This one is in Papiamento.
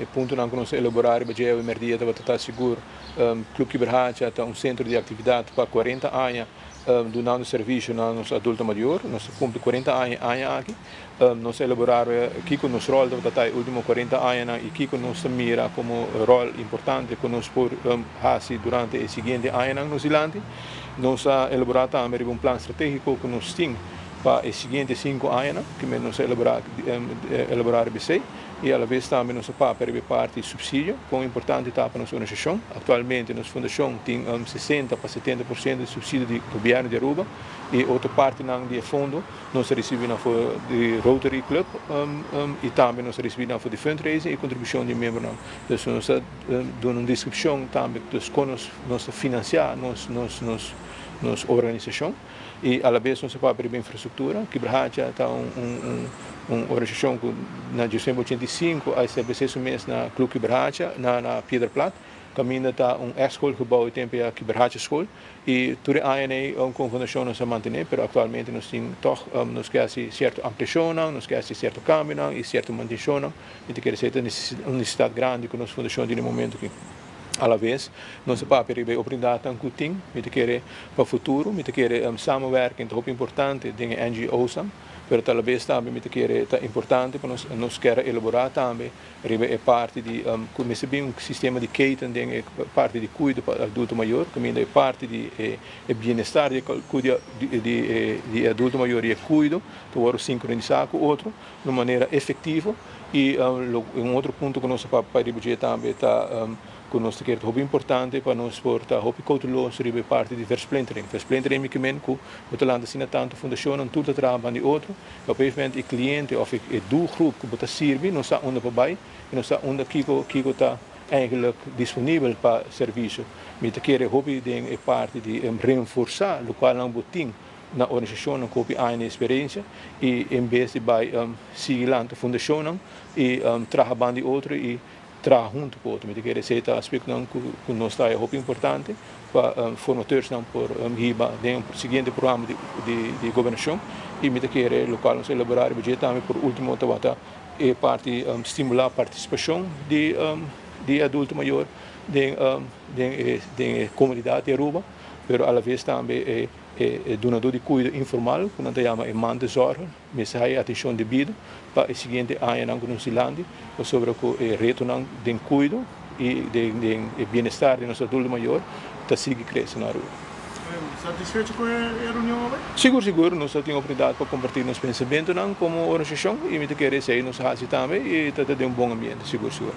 E puntonan ku nos a elaborá riba dje awe mèrdia tabata ta sigur Club Kibrahacha ta un sentro di aktividat pa 40 aña dunando servisio na nos adulto mayor. Nos ta kumpli 40 aña e aña aki. Nos a elaborá kiko nos ròl tabata ta e último 40 añanan i kiko nos ta mira komo ròl importante ku nos por hasi durante e siguiente añanan nos dilanti. Nos a elaborá tambe riba un plan stratégiko ku nos tin pa e siguiente 5 añanan, ku nos a elaborá riba esei. I alabes tambe nos a papia riba e parti subsidio, kon importante ta pa nos organisashon. Aktualmente nos fundashon tin 60 pa 70% di subsidio di gobièrnu di Aruba i otro partinan di e fondo nos a risibi nan for di Rotary Club i tambe nos a risibi nan for di fundraising i kontribushon di miembronan. Dus nos a duna un deskripshon tambe dus kon nos ta finansiá nos organisashon. I alabes nos a papia riba infrastruktura. Kibrahacha ta un organisashon ku na 1985 a establesé su mes na Club Kibrahacha na Piedra Plat. Kaminda ta un èks skolgebou e tempu ya Kibrahacha Skol. I tur e añanan ei kon fundashon nos a mantené, pero aktualmente nos tin tòg nos ke hasi sierto ampliashonnan, nos ke hasi sierto kambionan i sierto mantenshonnan. Mi ta kere esei ta un nesesidat grandi ku nos fundashon tin e momentu aki. Alavez nos a papia riba e oportunidatnan ku tin, mi ta kere pa futuro, mi ta kere samenwerking ta hopi importante den e NGO's-nan, pero ta alabes tambe mi ta kere ta importante pa nos nos kier a elaborá tambe riba e parti di ku mester bin un sistema di keten den e parti di kuido pa adulto mayor, kaminda e parti di e bienestar di e adulto mayor i e kuido ta wòrdu sinkronisá ku otro di un manera efektivo. I un otro punto ku nos ta papia riba dje tambe ta ku nos ta kere ta hopi importante pa nos por ta hopi kouteloso riba e parti di versplintering. Versplintering mi ke men ku bo ta lanta asina tantu fundashonnan tur ta traha ban di otro i op een moment e kliente òf e doelgroep ku bo ta sirbi no sa unda pa bai i no sa unda kiko kiko ta eigenlik disponibel pa servisio. Mi ta kere hopi den e parti di renforsá lokualnan bo tin na organisashonnan ku hopi aña di eksperensia i en bes di bai sigui lanta fundashonnan i traha ban di otro i traha huntu ku otro. Mi ta kere esei ta aspektonan ku nos ta haya hopi importante pa formateursnan por hiba den un siguiente programa di gobernashon i mi ta kere lokual nos a elaborá riba dje tambe por ultimo tabata e parti stimulá partisipashon di adulto mayor den e komunidat di Aruba pero alaves tambe e E dunadó di kuido informal, ku nan ta yama e mantelzorger, mester haña e atenshon debido pa e siguiente añanan ku nos dilanti, pasobra ku e retonan den kuido i den e bienestar di nos adulto mayor ta sigui krese na Aruba. Satisfecho ku e reunion awe? Sigur, sigur. Nos ta tin oportunidat pa kompartí nos pensamentunan komo organisashon i mi ta kere esei nos a hasi tambe i ta den un bon ambiente, sigur, sigur.